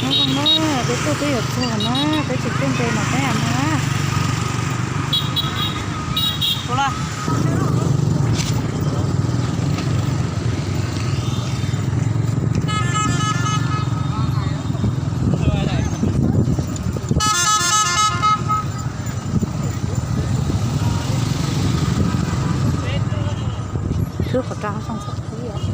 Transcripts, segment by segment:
Nyob zoo na, peb tuaj twb yuav txog na, peb tseem tuaj nte mas peb am na. Thwb qhov rau zoo txhob thwb os.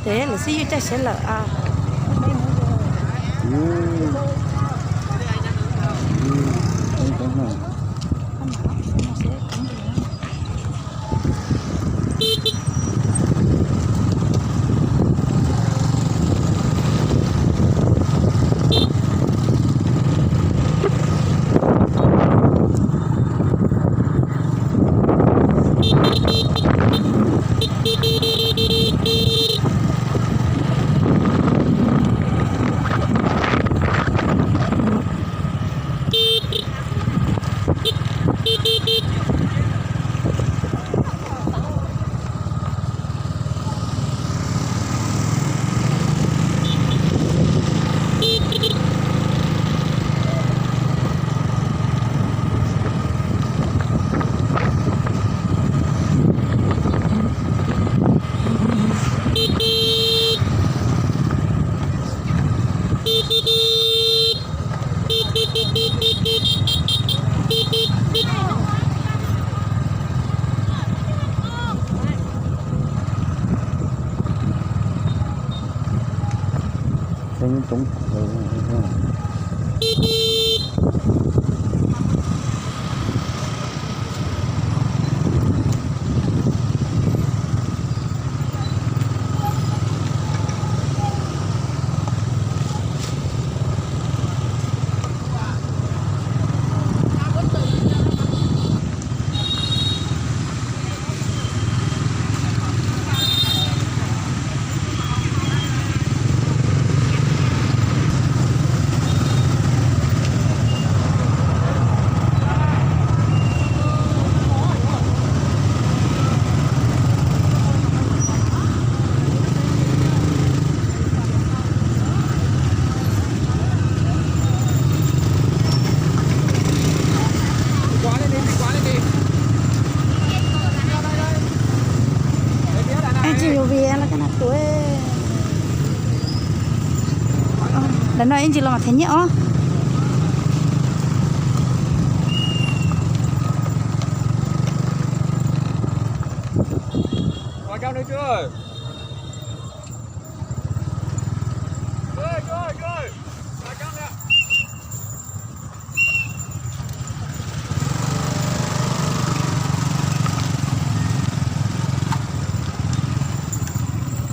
Ces lawv xib ywj caj siab lawm a. Ib ntsis yuav vias los kaj nas tuav. Ntawm no ib ntsis los mam them nyiaj os.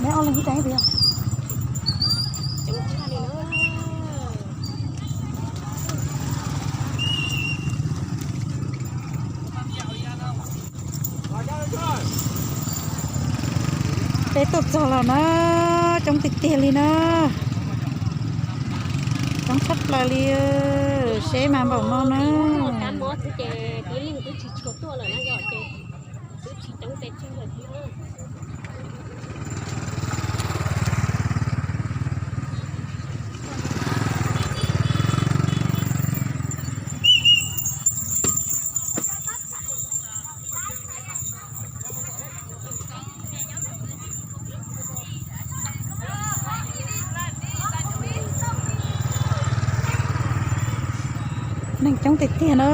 Neb ob leeg ib tag ib tug. Peb tuaj txog los na, coob tiag tiag li na. Coob tshaj plaws li, seb mas npaum no na. Neeg coob tiag tiag na.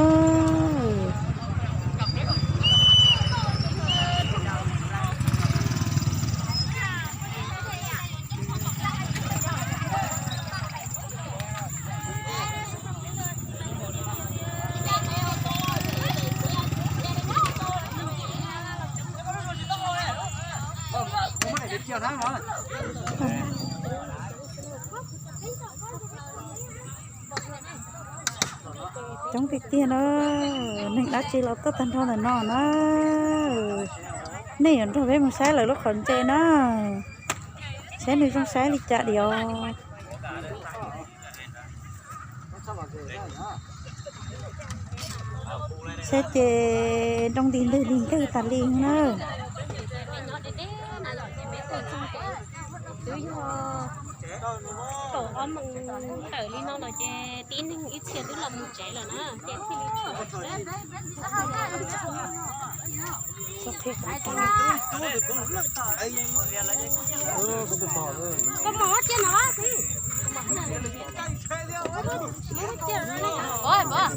Coob tiag tiag na, neeg dab tsi los tuaj tag nrho ntawm no na. Nej yuav nrog peb mus saib lawv lub qhov ntse na, saib nws zoo saib li cas dios. Saib ces nroo nti ntwg li ntwg tas li na. Twb yog kaum ob moos tawm li no lawm ces tib neeg ib txhia twb los mus tsev lawm na, ces thiaj li tshuav. Koj mus cia no xwb. Pov, pov.